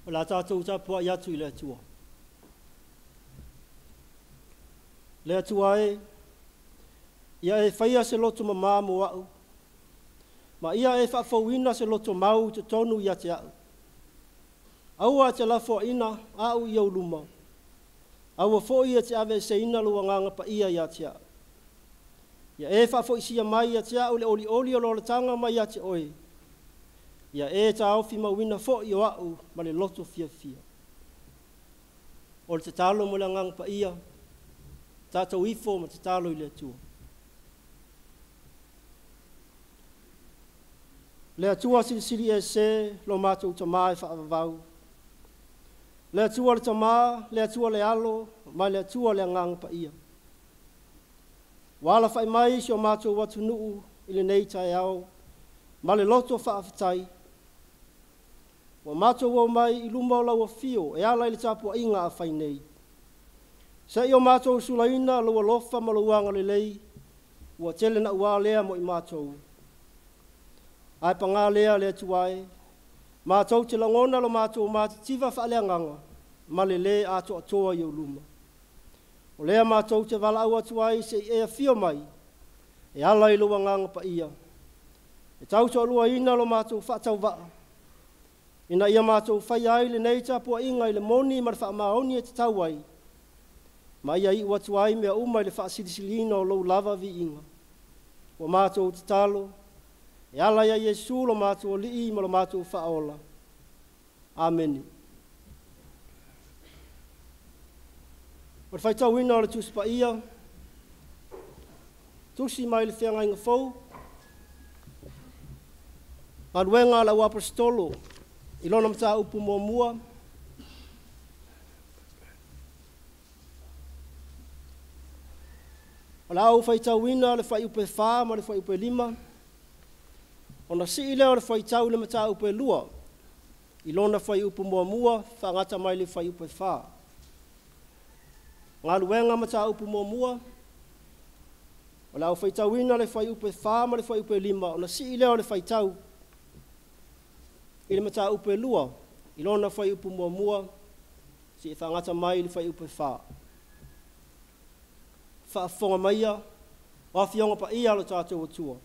O le a tatou tapuai atu i le Atua. Le Atua e, ia e faia se loto mamā mo a'u, ma ia e faafouina se loto mau i totonu ia te a'u. Aua e te lafoaina a'u i ou luma, aua foi e te aveeseina lou agaga paia ia te a'u. Ia e faafoisia mai ia te a'u le olioli o le olataga mai ia te oe, ia e taofi mauina foi o a'u ma le loto fiafia. O le tatalo mo le agaga paia, tatou ifo ma tatalo i le Atua. Le Atua silisili ese lo matou Tamā e faavavau. Le Atua le Tamā, le Atua le Alo, ma le Atua le Agaga Paia. Ua alafai mai si o matou atunuu i lenei taeao ma le loto faafetai. Ua matou o mai i luma o lau afio e ala i le tapuaiga a fai nei. Se i o matou sulaina lou alofa ma lou agalelei, ua tele naua lea mo i matou. Ae pagā lea le Atua e, matou te lagona lo matou matitiva faaleagaga ma le lē atoatoa i ou luma. O lea matou te valaau atu ai se i e afio mai e ala i lou agaga paia, e tautoaluaina lo matou faatauvaa, ina ia matou faia ai lenei tapuaiga i le moni ma le faamaoni e tatau ai, ma ia iu atu ai mea uma i le faasilisiliina o lou lava viiga. Ua matou tatalo e ala ia Iesu lo matou Alii ma lo matou Faaola. Amene. O le faitauina o le Tusi Paia, tusi mai le Feagaiga Fou, Galuega a le Auaposeitolo i lona mataupu muamua, o le a ou faitauina le fuaiupu e 4 ma le fuaiupu e 5, ona sii lea o le fuaitau i le mataupu e 2, i lona fuaiupu muamua faagata mai le fuaiupu e 4. Galuega mataupu muamua, o le a ou faitauina le fuaiupu e 4 ma le fuaiupu e 5, ona sii lea o le faitau i le mataupu e 2, i lona fuaiupu muamua, seia faagata mai le fuaiupu e 4. Faafofoga maia, o afioga paia a lo tatou Atua.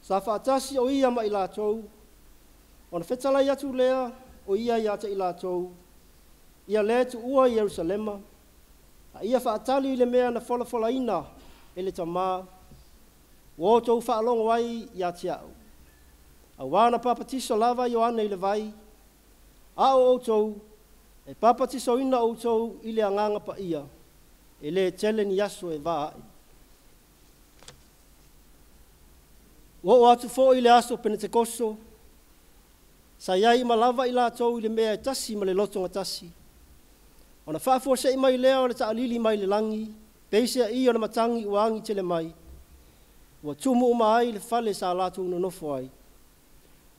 Sa faatasi o ia ma i latou, ona fetalai atu lea o ia ia te i latou, ia le tuua Ierusalema, a ia faatali i le mea na folafolaina e le Tamā, ua outou faalogo ai ia te a'u. Auā na papatiso lava Ioane i le vai, a o outou, e papatisoina outou i le Agaga Paia, e lē tele ni aso e vā a'i. Ua oo atu foi le aso Penetekoso, sa i ai uma lava i latou i le mea e tasi ma le lotogatasi, ona faafuasei mai lea o le taalili mai le lagi, peiseai o le matagi ua agi tele mai, ua tumu uma ai le fale sa latou nonofo ai.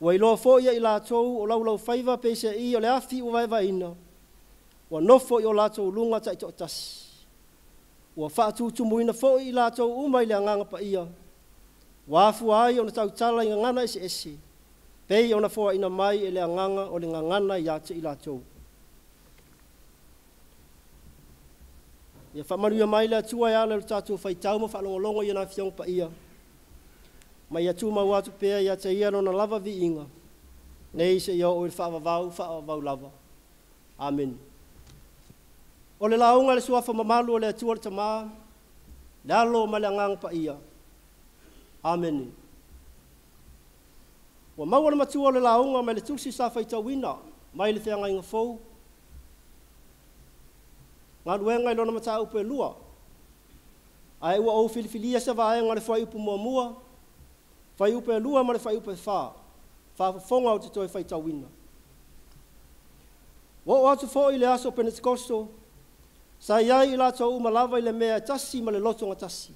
Ua iloa foi e i latou o laulaufaiva peiseai o le afi ua vaevaeina, ua nofo i o latou luga taitoatasi. Ua faatutumuina foi i latou uma i le Agaga Paia, ua afua ai ona tautala i gagana eseese, pei ona foaina mai e le Agaga o le gagana ia te i latou. Ia faamanuia mai le Atua e ala i le tatou faitau ma faalogologo i ana Afioga Paia, ma ia tumau atu pea ia te Ia Lona lava viiga, nei seia oo i le faavavau, faavavau lava. Amene. O le lauga i le suafa mamalu o le Atua le Tamā, le Alo ma le Agaga Paia. Amene. Ua maua le matua o le lauga mai le tusi sa faitauina mai le Feagaiga Fou, Galuega i lona mataupu e 2, ae ua ou filifilia se vaega o le fuaiupu muamua, fuaiupu e 2 ma le fuaiupu e 4. faafofoga ou te toe faitauina. Ua oo atu foi le aso Penetekoso, sa i ai i latou uma lava i le mea e tasi ma le loto gatasi.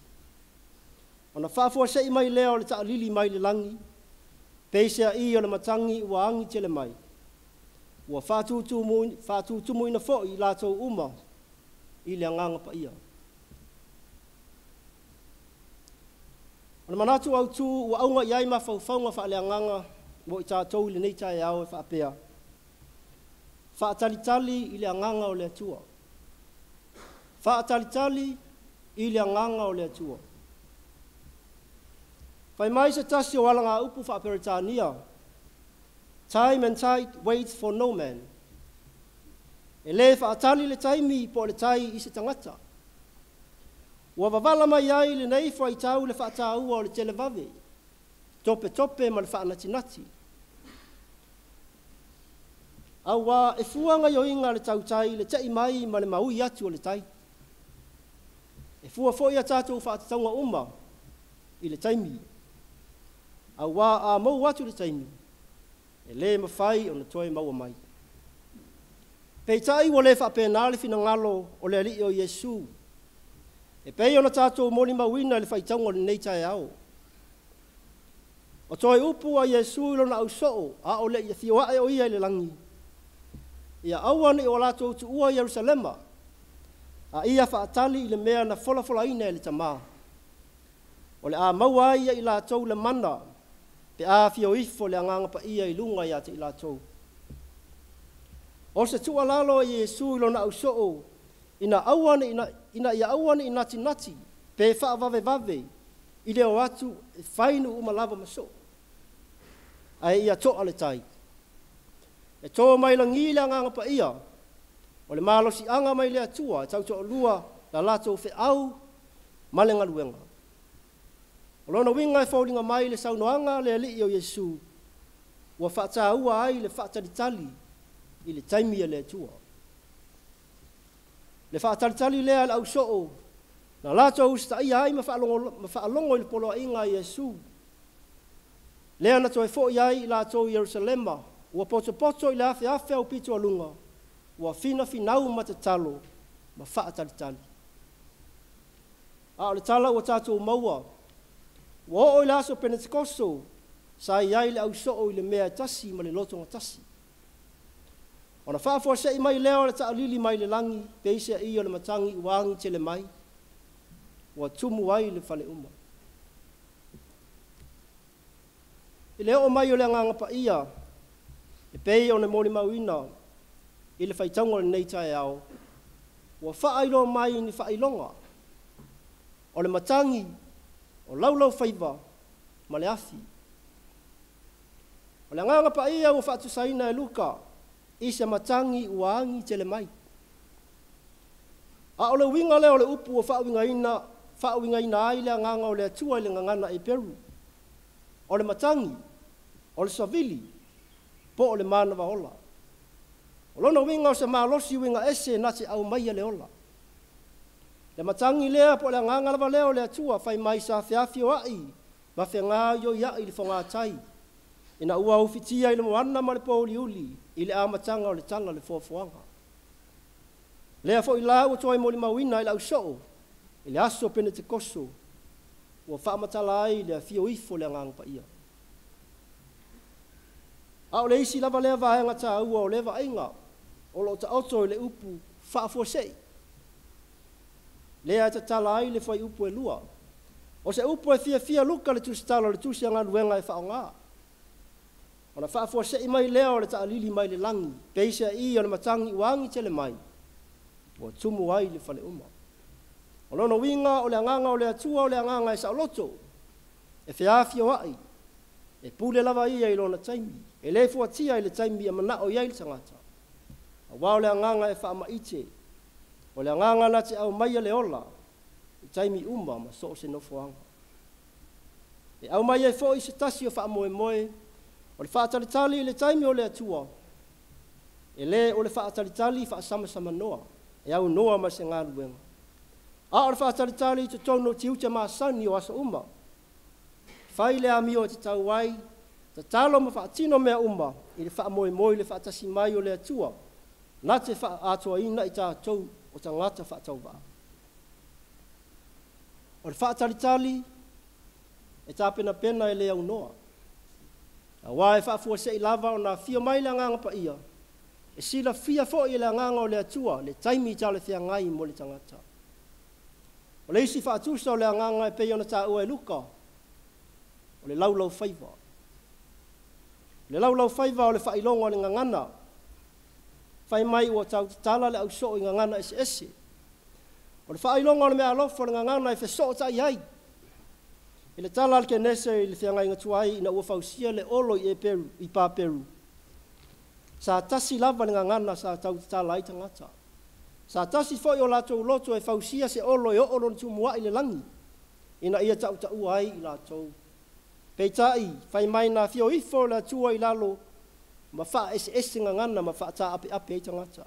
Ona faafuasei mai lea o le taalili mai le lagi, peiseai o le matagi ua agi tele mai. Ua faatutumuina foi i latou uma i le Agaga Paia. O le manatu autu ua auga i ai mafaufauga faaleagaga mo i tatou i lenei taeao e faapea, faatalitali i le agaga o le Atua. Faatalitali i le agaga o le Atua. Fai mai se tasi o alagaupu faa-Peretania, "Time and tide waits for no man." E lē faatali le taimi po o le tai i se tagata. Ua vavala mai ai lenei fuaitau le faataua o le televave, topetope ma le faanatinati. Auā e fua gaoioiga a le tautai i le te'i mai ma le maui atu o le tai. E fua foi a tatou faatatauga uma i le taimi, auā a mou atu le taimi, e lē mafai ona toe maua mai. Peitai ua le faapena le finagalo o le Alii o Iesu, e pei ona tatou molimauina i le faitauga o lenei taeao. O toe upu a Iesu i lona ausoo a o le i afio ae o ia i le lagi, ia aua ne i o latou tuua Ierusalema, a ia faatali i le mea na folafolaina e le Tamā, o le a maua ai e i latou le mana pe a afio ifo le Agaga Paia i luga ia te i latou. O se tuualalo a Iesu i lona ausoo ina aua ne i ina ia aua ne i natinati pe faavavevave i le o atu e fai nuu uma lava ma soo, ae ia to'a le tai. E to mai lagi le Agaga Paia, o le malosiaga mai le Atua e tautoalua la latou feau ma le galuega. O lona uiga e foliga mai le saunoaga a le Alii o Iesu ua faataua ai le faatalitali i le taimi a le Atua. Le faatalitali lea a le ausoo na latou usitaia ai ma faalogo i le poloaiga a Iesu, lea na toe foi ai i latou i Ierusalema, ua potopoto i le afeafe aupito a luga, ua finafinau ma tatalo ma faatalitali. A o le tala ua tatou maua, ua oo i le aso Penetekoso, sa i ai le ausoo i le mea e tasi ma le loto gatasi. Ona faafuasei mai lea o le taalili mai le lagi, peiseai o le matagi ua agi tele mai, ua tumu ai le fale uma. I le oo mai o le Agaga Paia, e pei ona molimauina i le faitauga o lenei taeao, ua faailoa mai ni faailoga o le matagi, o laulaufaiva ma le afi. O le Agaga Paia ua faatusaina e Luka i se matagi ua agi tele mai. A o le uiga lea o le upu ua faauigaina, faauigaina ai le agaga o le Atua i le gagana Eperu, o le matagi, o le savili, po o le manava ola. O lona uiga o se malosi uiga ese na te aumaia le ola. Le matagi lea po o le agaga lava lea o le Atua fai mai sa feafioai ma fegaoioiai i le fogatai ina ua ufitia i le moana ma le pouliuli i le amataga o le tala o le foafoaga. Lea foi la ua toe molimauina e le ausoo i le aso Penetekoso ua faamatala ai le afio ifo o le Agaga Paia. A o le isi lava lea vaega taua o lea vaaiga o lo o taoto i le upu faafuasei, lea e tatala ai le fuaiupu e 2. O se upu e fiafia Luka le tusitala o le tusi a galuega e faaaoga. Ona faafuasei mai lea o le taalili mai le lagi, peiseai o le matagi ua agi tele mai, ua tumu ai le fale uma. O lona uiga o le agaga o le Atua o le agaga e saoloto, e feafioai, e pule lava ia i lona taimi, e le fuatia i le taimi e manao i ai le tagata, auā o le agaga e faamaite, o le agaga na te aumaia le ola i taimi uma ma so o se nofoaga. E aumai ai foi se tasi o faamoemoe o le faatalitali i le taimi o le Atua, e le o le faatalitali faasamasamanoa e aunoa ma se galuega, a o le faatalitali i totonu o tiute masani o aso uma. Fai le amio e tatau ai, Tatalo ma faatino mea uma i le faamoemoe i le faatasi mai o le Atua na te faaatoaina i tatou o tagata faatauvaa. O le faatalitali e tapenapena e le aunoa, auā e faafuasei lava ona afio mai le Agaga Paia, e silafia foi e le Agaga o le Atua le taimi talafeagai mo le tagata. O le isi faatusa o le Agaga e pei ona taua e Luka, o le laulaufaiva. O le laulaufaiva o le faailoga o le gagana, fai mai ua tautatala le ausoo i gagana eseese. O le faailoga o le meaalofa o le gagana e fesootai ai. I le tala a le Kenese i le feagaiga tuai ina ua fausia le olo i Eperu, i Paperu, sa tasi lava le gagana sa tautatala ai tagata. Sa tasi foi o latou loto e fausia se olo e oo lona tumuai i le lagi ina ia tautaua ai i latou. Peitai, fai mai na afio ifo le Atua i lalo ma faaeseese gagana ma faataapeape ai tagata.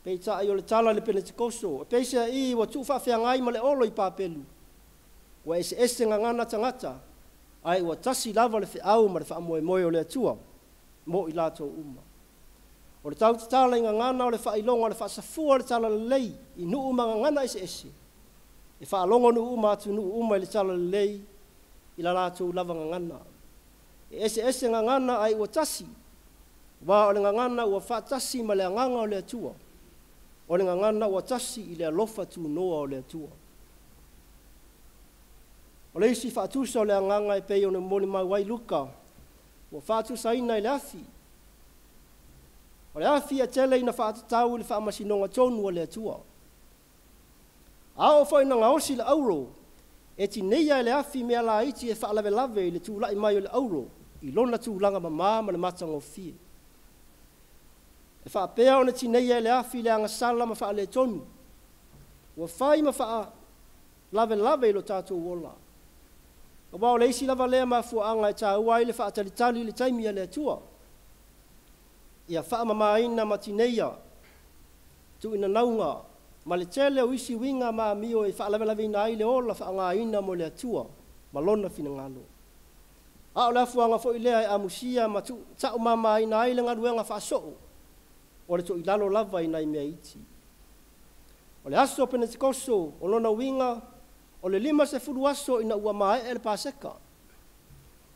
Peitai o le tala i le Penetekoso, e peiseai ua tuufaafeagai ma le olo i Papelu, ua eseese gagana tagata, ae ua tasi lava le feau ma le faamoemoe o le Atua mo i latou uma. O le tautatala i gagana o le faailoga o le faasafua o le talalelei i nuu ma gagana eseese, e faalogo nuu uma atunuu uma i le talalelei i la latou lava gagana. E eseese gagana ae ua tasi, aua o le gagana ua faatasi ma le Agaga o le Atua, o le gagana ua tasi i le alofa tunoa o le Atua. O le isi faatusa o le Agaga e pei ona molimau ai Luka, ua faatusaina i le afi. O le afi e tele ina faatatau i le faamasinoga tonu a le Atua. A oo foi ina gaosi le auro, e tineia e le afi mea laiti e faalavelave i le tulai mai o le auro i lona tulaga mama ma le matagofie. E faapea ona tineia e le afi le agasala ma faaletonu ua fai ma faalavelave i lo tatou ola. Aua o le isi lava lea mafuaaga e taua ai le faatalitali i le taimi a le Atua, ia faamamaina ma tineia tuuinanauga ma le tele o isi uiga ma amio e faalavelaveina ai le ola faaaogaina mo le Atua ma Lona finagalo. A o le afuaga foi lea e amusia ma taumamaina ai le galuega faasoo o le toilalo lava i nai mea iti. O le aso Penetekoso, o lona uiga o le 50 aso ina ua maea le Paseka.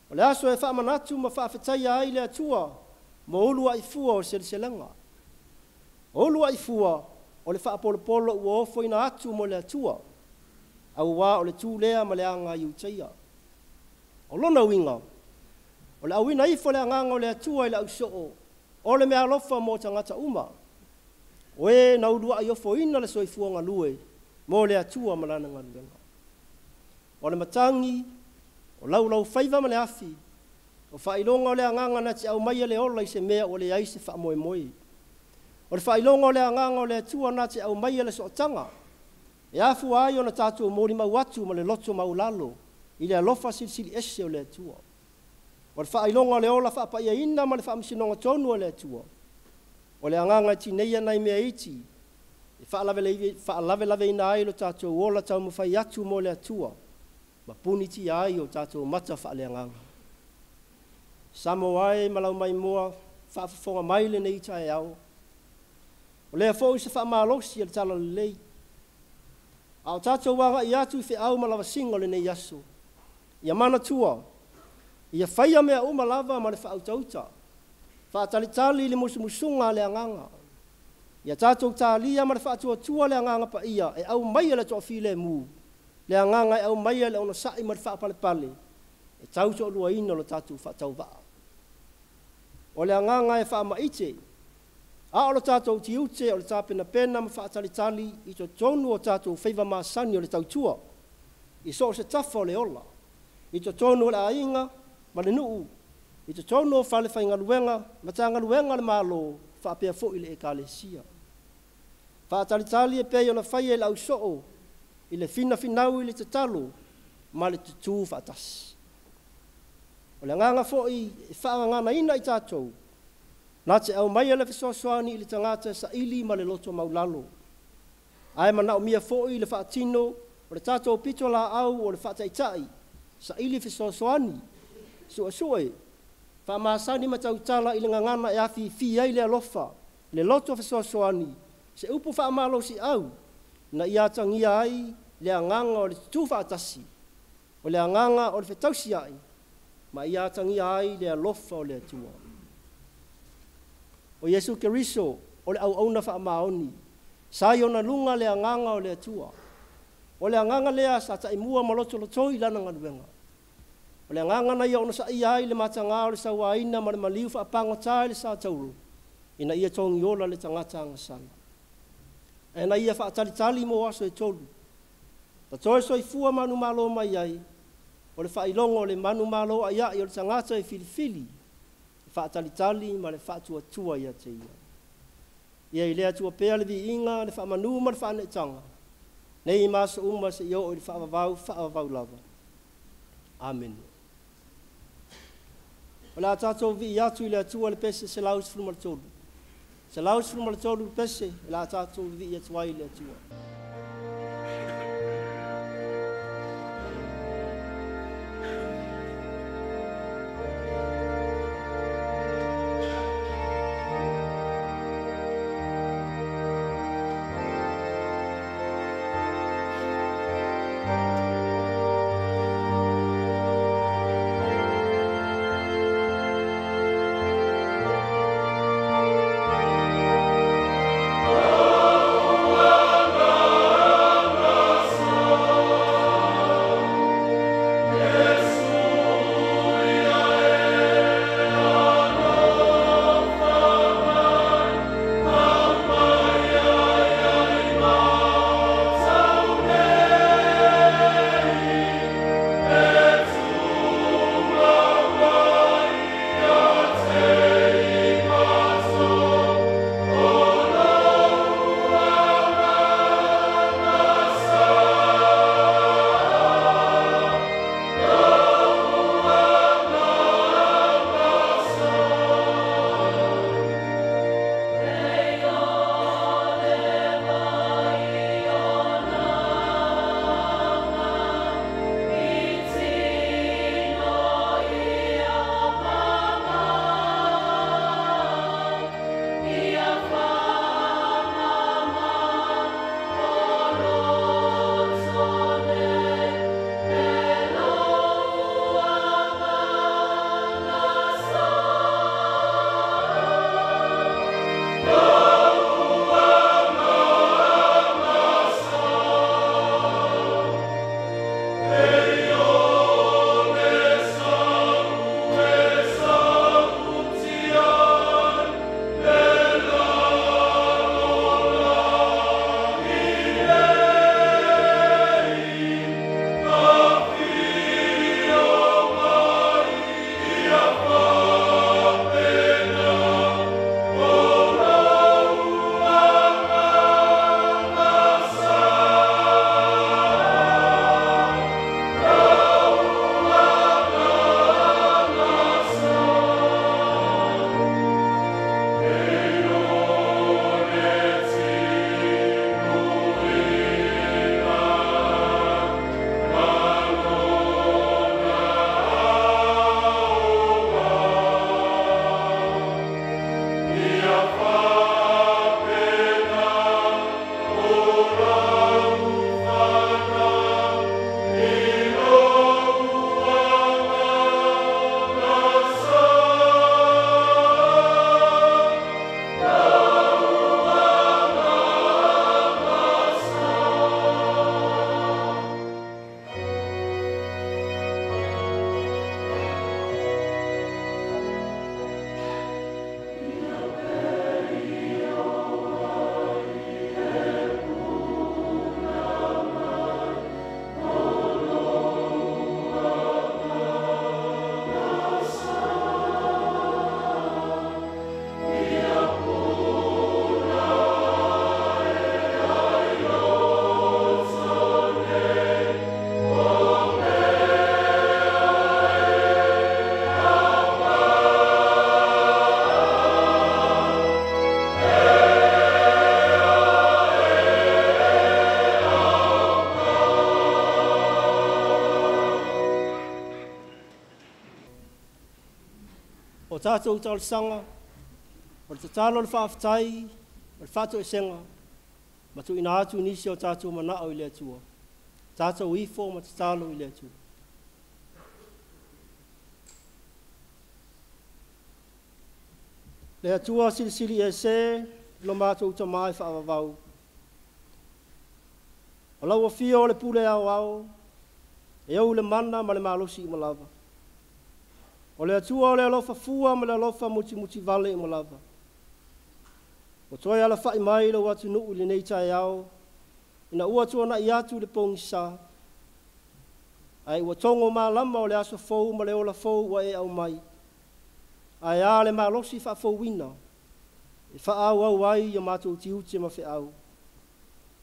O le aso e faamanatu ma faafetaia ai le Atua mo uluai fua o seleselega. O uluai fua o le faapolopolo ua ofoina atu mo le Atua, auā o le tu lea ma le aga Iutaia. O lona uiga, o le auina ifo o le Agaga o le Atua i le ausoo, o le meaalofa mo tagata uma, o e na uluai ofoina le soifua galue mo le Atua ma Lana galuega. O le matagi, o laulaufaiva ma le afi, o faailoga o le Agaga na te aumaia le ola i se mea ua leai se faamoemoe. O le faailoga o le Agaga o le Atua na te aumaia le sootaga, e afua ai ona tatou molimau atu ma le loto maualalo i le alofa silisili ese o le Atua. O le faailoga o le ola faapaiaina ma le faamasinoga tonu a le Atua, o le Agaga e tineia nai mea iti e faalavelaveina ai lo tatou ola taumafai atu mo le Atua ma punitia ai o tatou mata faaleagaga. Samoa e ma lau maimoa faafofoga mai lenei taeao, o lea foi se faamalosi a le talalelei, a o tatou agai atu i feau ma lavasiga o lenei aso, ia manatua, ia faia mea uma lava ma le faautauta, faatalitali i le musumusuga a le Agaga. Ia tatou talia ma le faatuatua le Agaga Paia e aumaia le toafilemu, le Agaga e aumaia le onosai ma le faapalepale e tautoaluaina lo tatou faatauvaa. O le Agaga e faamaite, a o lo tatou tiute o le tapenapena ma faatalitali i totonu o tatou faiva masani o le tautua, i so o se tafa o le ola, i totonu o le aiga ma le nuu, i totonu o falefaigaluega, Matagaluega a le Malo, faapea foi le Ekalesia. Faatalitali e pei ona faia i le ausoo i le finafinau i le tatalo ma le tutū faatasi. O le Agaga foi e faagaganaina i tatou, na te aumaia le fesoasoani i le tagata e saili ma le loto maulalo, ae manaomia foi le faatino o le tatou pitolaau o le faataitai, saili fesoasoani, Su'esu'e, faamasani ma tautala i le gagana e afifi ai le alofa, le loto fesoasoani, se upu faamalosi'au ina ia atagia ai le agaga o le tutu faatasi, o le agaga o le fetausia'i, ma ia atagia ai le alofa o le Atua. O Iesu Keriso o le auauna faamaoni, sa i ona luga le agaga o le Atua. O le agaga lea sa ta'imua ma lotolotoi lana galuega. O le agaga na ia onosaia ai le matagā o le sauaina ma le maliu faapagota i le satauro, ina ia togiola le tagata agasala. Ae na ia faatalitali mo aso e tolu, na toe soifua manumalo mai ai, o le faailoga o le manumalo a'ia'i o le tagata e filifili le faatalitali ma le faatuatua ia te Ia. Ia i le Atua pea le viiga, le faamanū ma le faaneetaga, nei ma aso uma seia oo i le faavavau faavavau lava. Amene. O le a tatou vivii atu i le Atua i le pese 113. 113 le pese o le a tatou vivii atu ai i le Atua. Ua O tatou talosaga, o le tatalo o le faafetai, o le faatoesega, ma tuuina atu nisi o tatou manao i le Atua. Tatou ifo ma tatalo i le Atua. Le Atua Silisili Ese, lo matou Tamā e faavavau. O lau afio o le pule aoao, e ou le mana ma le malosi uma lava. O le Atua o le alofa fua ma le alofa mutimutivale uma lava. Ua toe alafai mai lou atunuu i lenei taeao, ina ua tuanai atu le pogisa, ae ua togo malama o le aso fou ma le ola fou ua e aumai. Ae a le malosi faafouina e faaauau ai o matou tiute ma feau.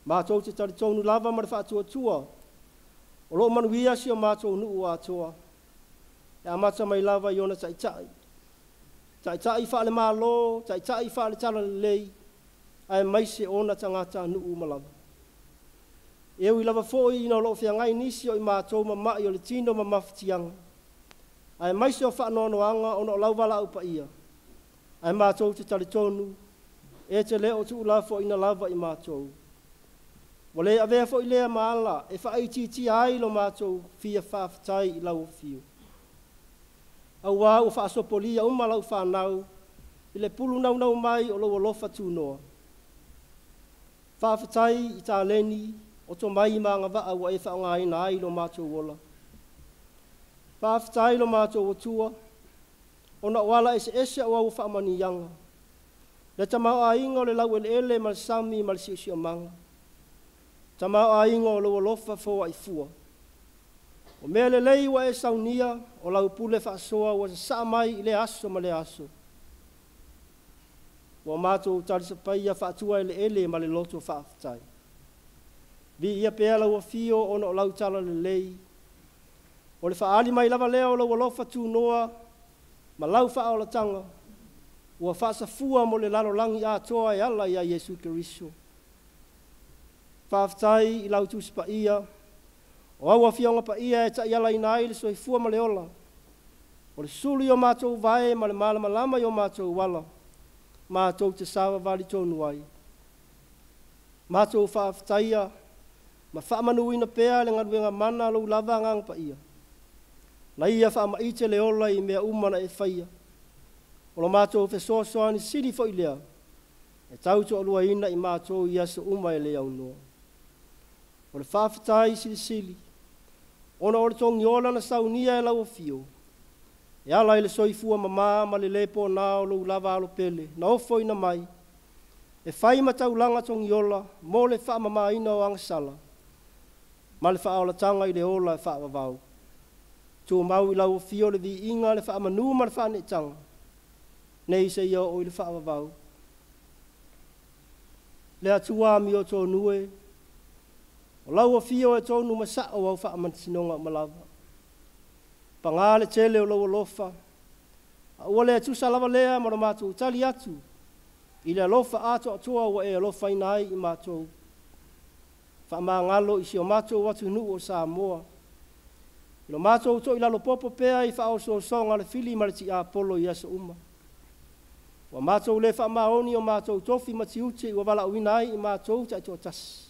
Matou te talitonu lava ma le faatuatua, o lo o manuia si o matou nuu atoa, e amata mai lava i ona taitai, taitai faale-Malo, taitai faale-Talalelei, aemaise ona tagatanuu uma lava. E ui lava foi ina o lo o feagai nisi o i matou ma mai o le tino ma mafatiaga, aemaise o faanoanoaga ona o lau valaau paia, ae matou te talitonu e te le o tuulafoaiina lava i matou. Ua le avea foi lea ma ala e faaitiitia ai lo matou fia faafetai i lau afio. Auā ua faasopolia uma lau fanau i le pulu naunau mai o lou alofa tunoa. Faafetai i taleni o tomai ma agavaa ua e faaaogaina ai lo matou ola. Faafetai lo matou Atua, ona o ala eseese o au faamanuiaga, le tamaoaiga o le laueleele ma le sami ma le siosiomaga, tamaoaiga o lou alofa foaifua. O mea lelei ua e saunia, o lau pule faasoa ua sasaa mai i lea aso ma lea aso. Ua matou talisapaia faatuaeleele ma le loto faafetai. Viia pea lau afio ona o lau talalelei, o le faaali mai lava lea o lou alofa tunoa ma lau faaolataga, ua faasafua mo le lalolagi atoa e ala ia Iesu Keriso. Faafetai i lau Tusi Paia, o au Afioga Paia e taialaina ai le soifua ma le ola, o le sulu i o matou vae ma le malamalama i o matou ala, matou te savavali tonu ai. Matou faafetaia ma faamanuina pea le galuega mana a lou lava Agaga Paia, na ia faamaite le ola i mea uma na e faia. O lo matou fesoasoani sili foi lea, e tautoaluaina i matou i aso uma e le aunoa. O le faafetai silisili, ona o le togiola na saunia e lau afio, e ala i le soifua mamā ma le lē ponā o lou lava Alo Pele na ofoina mai, e fai ma taulaga togiola mo le faamamaina o agasala ma le faaolataga i le ola e faavavau. Tumau i lau afio le viiga, le faamanu ma le faaneetaga, nei seia oo i le faavavau. Le Atua amiotonu e, o lau afio e tonu ma sao au faamasinoga uma lava. Paga le tele o lou alofa, a ua le tusa lava lea ma lo matou tali atu i le alofa atoatoa ua e alofaina ai i matou. Faamagalo i si o matou atunuu o Samoa, i lo matou toilalo popo pea i faaosoosoga a le fili ma le tiapolo i aso uma. Ua matou le faamaoni o matou tofi ma tiute ua valaauina ai i matou taitoatasi.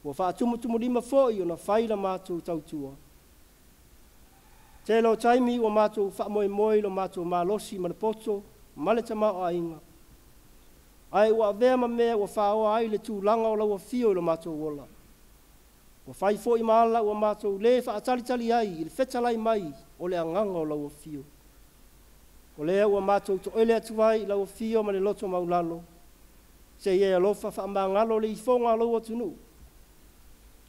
Ua faatumutumulima foi ona fai la matou tautua. Tele o taimi ua matou faamoemoe i lo matou malosi ma le poto ma le tamaoaiga, ae ua avea ma mea ua faoa ai le tulaga o lau afio i lo matou ola. Ua fai foi ma ala ua matou le faatalitali ai i le fetalai mai o le agaga o lau afio. O lea ua matou toele atu ai i lau afio ma le loto maualalo, se i e alofa faamagalo le ifoga a lou atunuu,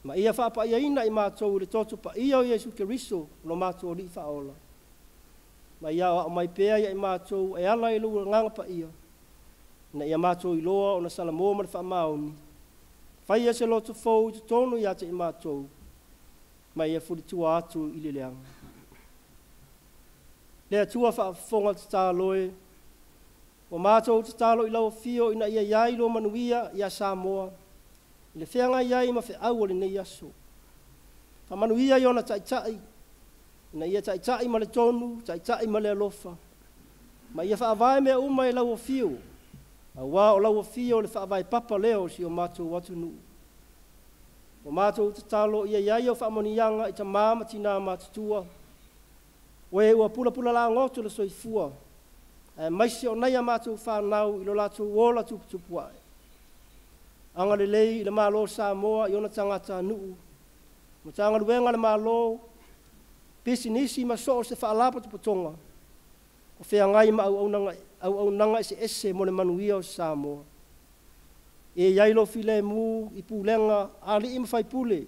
ma ia faapaiaina i matou i le toto paia o Iesu Keriso lo matou Alii Faaola, ma ia aoao mai pea ia i matou e ala i lou Agaga Paia, ina ia matou iloa ona salamo ma le faamaoni, faia se loto fou i totonu ia te i matou, ma ia fulitua atu i le leaga. Le Atua faafofoga tatalo e, ua matou tatalo i lau afio ina ia i ai lou manuia ia Samoa i le feagai ai ma feau o lenei aso. Faamanuia i ona taitai, ina ia taitai ma le tonu, taitai ma le alofa, Ma ia faavae mea uma i lau afio, auā o lau afio le faavae papa lea o si o matou atunuu. Ua matou tatalo ia i ai au faamanuiaga i tamā ma tinā matutua, o e ua pulapula lagoto le soifua, aemaise o nai a matou fanau i lo latou ola tuputupu ae. Agalelei i le Malo o Samoa i ona tagatanuu, Matagaluega a le Malo, pisinisi ma so o se faalapotopotoga o feagai ma auaunaga, auaunaga eseese mo le manuia o Samoa. Ia i ai lou filemu i pulega a alii ma faipule,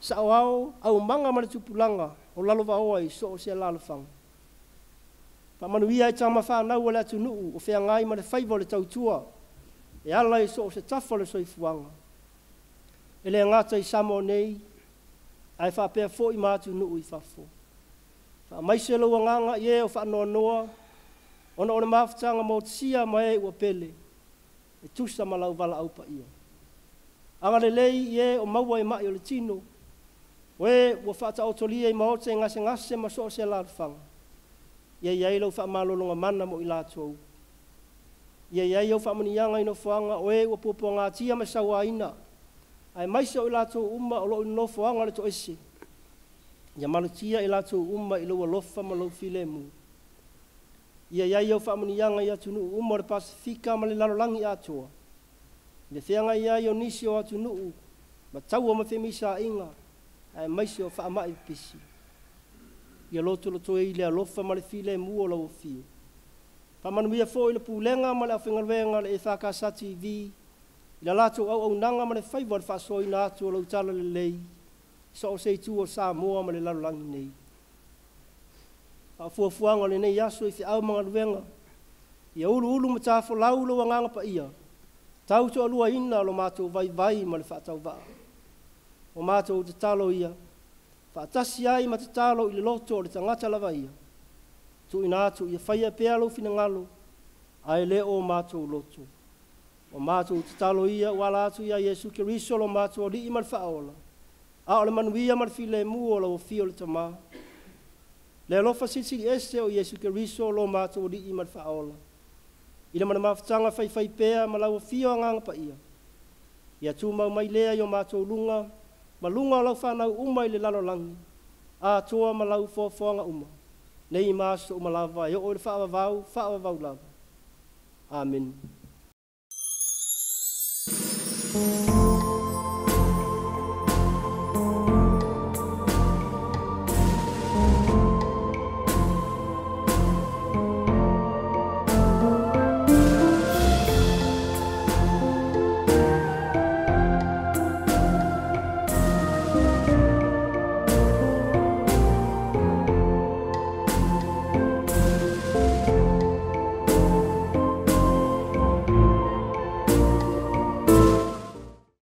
saoao, aumaga ma le tupulaga o lalovaoa i so o se alaalafaga. Faamanuia i tama fanau a le atunuu o feagai ma le faiva o le tautua e ala i so o se tafa o le soifuaga, e le gata i Samoa nei, ae faapea foi ma atunuu i fafo. Faamaise lou agaga i e o faanoanoa ona o le mafutaga motusia ma e ua pele, e tusa ma lau valaau paia. Agalelei i e o maua i mai o le tino, o e ua faataotolia i maota e gasegase ma so o se alaalafaga, ia i ai lau faamalologa mana mo i latou. Ia i ai au faamanuiaga i nofoaga o e ua puapuagatia ma sauaina, aemaise o i latou uma o lo o i nofoaga o le toese, ia malutia i latou uma i lou alofa ma lou filemu. Ia i ai au faamanuiaga i atunuu uma o le Pasefika ma le lalolagi atoa, i le feagai ai o nisi o atunuu ma taua ma femisaaiga, aemaise o faamai pipisi. Ia lotolotoi i le alofa ma le filemu o lau afio. Faamanuia foi i le pulega ma le aufaigaluega a le EFKS TV i la latou auaunaga ma le faiva o le faasoaina atu o lau talalelei i so o se itu o Samoa ma le lalolagi nei. A o fuafuaga o lenei aso i feau ma galuega, ia uluulu matafolau lou agaga paia, tautoaluaina lo matou vaivai ma le faatauvaa. O matou tatalo ia, faatasi ai ma tatalo i le loto o le tagata lava ia, tuuina atu ia faia pea lou finagalo, ae le o matou loto. O matou tatalo ia ua ala atu ia Iesu Keriso lo matou Alii ma le Faaola, a o le manuia ma le filemu o lau afio le Tamā, le alofa silisili ese o Iesu Keriso lo matou Alii ma le Faaola, i le ma le mafutaga faifaipea ma lau afio Agaga Paia, ia tumau mai lea i o matou luga ma luga o lau fanau uma i le lalolagi atoa ma lau foafoaga uma, nei ma aso uma lava e oo i le faavavau, faavavau lava. Amene.